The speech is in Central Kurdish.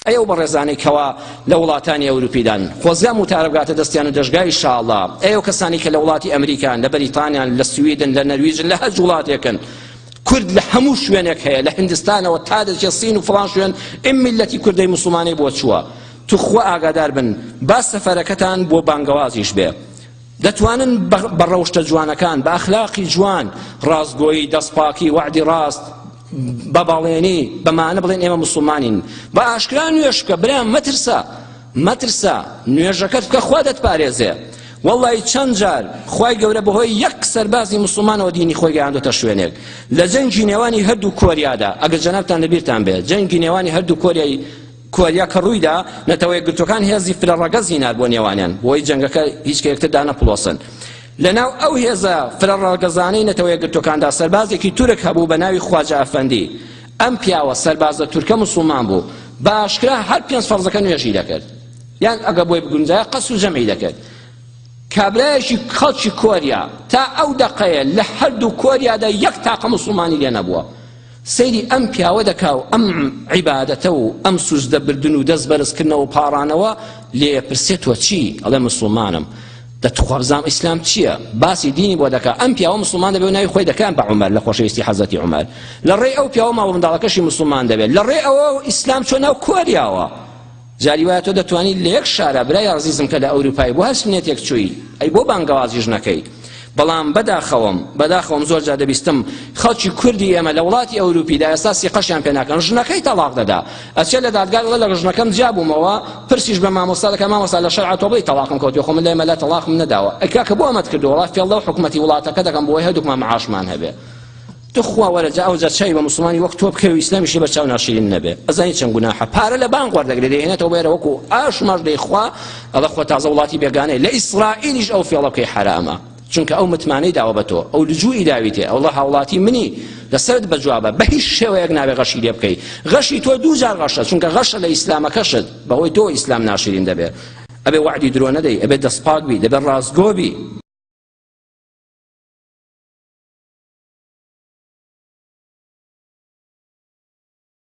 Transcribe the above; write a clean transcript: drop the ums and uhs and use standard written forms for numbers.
ئەی ئەو بەڕێزانەی کەوا لە وڵاتانی ئەوروپیدان خۆزگا موتارە بگاتە دەستیان و دەشگا ئیشاڵڵا ئەی ئەو کەسانی کە لە وڵاتی ئەمریکان لە بەریتانیان لە سویدن لە نەرویجن لە هەر وڵاتێکن کورد لە هەموو شوێنێک هەیە لە هندستانەوە تا دەچێت سین و فڵان شوێن ئەم میللەتی کوردەی موسڵمانەی بۆ چووە توخوا ئاگادار بن با سەفەرەکەتان بۆ بانگەوازیش بێ دەتوانن بە ڕەوشتە جوانەکان بە ئەخلاقی جوان ڕاستگۆیی دەستپاکی وەعدی ڕاست بە بەڵێنی بەمانە بڵێن ئێمە موسڵمانین بە ئاشکرا نوێژ بکە برام مەترسە مەترسە نوێژەکەت بکە خوا دەتپارێزێ وەڵی چەند جار خوای گەورە بەهۆی یەک سەربازی موسڵمانەوە دینی خۆی گەیاندۆتە شوێنێک لە جەنگی نێوانی هەردوو کۆریادا ئەگەر جەنابتان لەبیرتان بێ جەنگی نێوانی هەردوو کۆریای کۆریا کە ڕوویدا نەتەوە یەکگرتووەکان هێزی فرە ڕەگەزی نارد بۆ نێوانیان بۆی جەنگەکە هیچ کە یەکتر دانەپڵۆسن لەناو ئەو هێزە فرە ڕەگەزانەی نەتەوە یەکگرتووەکاندا سەربازێکی تورک هەبوو بە ناوی خواجە ئەفەندی ئەم پیاوە سەربازە تورکە موسڵمان بوو بە ئاشکرا هەر پێنج فەرزەکە نوێژی دەکرد یان ئەگە بۆی بگونجایە قەس و جەمعی دەکرد کابرایەکی خەڵکی کۆریا تا ئەو دەقەیە لە هەردوو کۆریادا یەک تاقە موسڵمانی لێ نەبووە سەیری ئەم پیاوە دەکا و ئەم عیبادەتە و ئەم سوجدە بردن و دەست بەرزکردنەوە و پاڕانەوە لێ پرسێ تۆ چی؟ ئەڵێ موسڵمانم. دە تخوا بزانم ئیسلام چییە؟ باسی دینی بۆ دەکا ئەم پیاوە موسڵمان دەبێ و ناوی خۆی دەکان بە عومەر لە خۆشەویستی حەزرەتی عومەر لە ڕێی ئەو پیاوە ماڵ و منداڵەکەشی موسڵمان دەبێت لە ڕێی ئەوە ئیسلام چۆ ناو کۆریاوە جاری وایە تۆ دەتوانی لە یەک شارا برای ئازیزم کە لە ئەوروپای بۆ هەر سنێتێک چووی ئەی بۆ بانگەوازیش نەکەی بەڵام بەداخەوەم بەداخەوەم زۆر جار دەبیستم خەڵکی کوردی ئێمە لە وڵاتی ئەوروپیدا ئێستا سیقەشیان پێ ناکەن ژنەکەی تەڵاق دەدا ئەچێ لە دادگا دەڵێ لە ژنەکەم جیا بوومەوە پرسیش بە مامۆستا دەکا مامۆستا لە شەرع تۆ بڵێی تەڵاقم کەوتووە خۆ من لای مەلا تەڵاقم نەداوە ئەی کاکە بۆ ئەمەت کردووە وەڵا فێڵ لەو حکومەتی وڵاتەکە دەکەم بۆی هەردووکمان معاشمان هەبێ تخوا وەرە جا ئەوجا چاوی بە موسڵمانی وەک تۆ بکەوی ئیسلامیشی بە چاو ناشرین نەبێ ئەزانی چەند گوناحە پارە لە بانق وەردەگرێ دەیهێنێتەوە بۆ ئێرە وەکو ئاش ماش دەیخوا ئەڵێ خۆ تازە وڵاتی بێگانەیە لە ئیسرائیلیش ئەو فێڵە بکەی حەرامە چونکە ئەو متمانەی داوە بە تۆ ئەو لجوئی داویتێ ئەوڵە هاوڵاتی منی لەسەرت بەجوابە بە هیچ شێوەیەک نابێ غەشی لێ بکەی غەشی تۆ دوو جار غەشە چونکە غەشە لە ئیسلامەکەشت بەهۆی تۆ ئیسلام ناشرین دەبێ ئەبێ وەعدی درۆ نەدەی ئەبێ دەستپاک بی دەبێ ڕاستگۆ بی.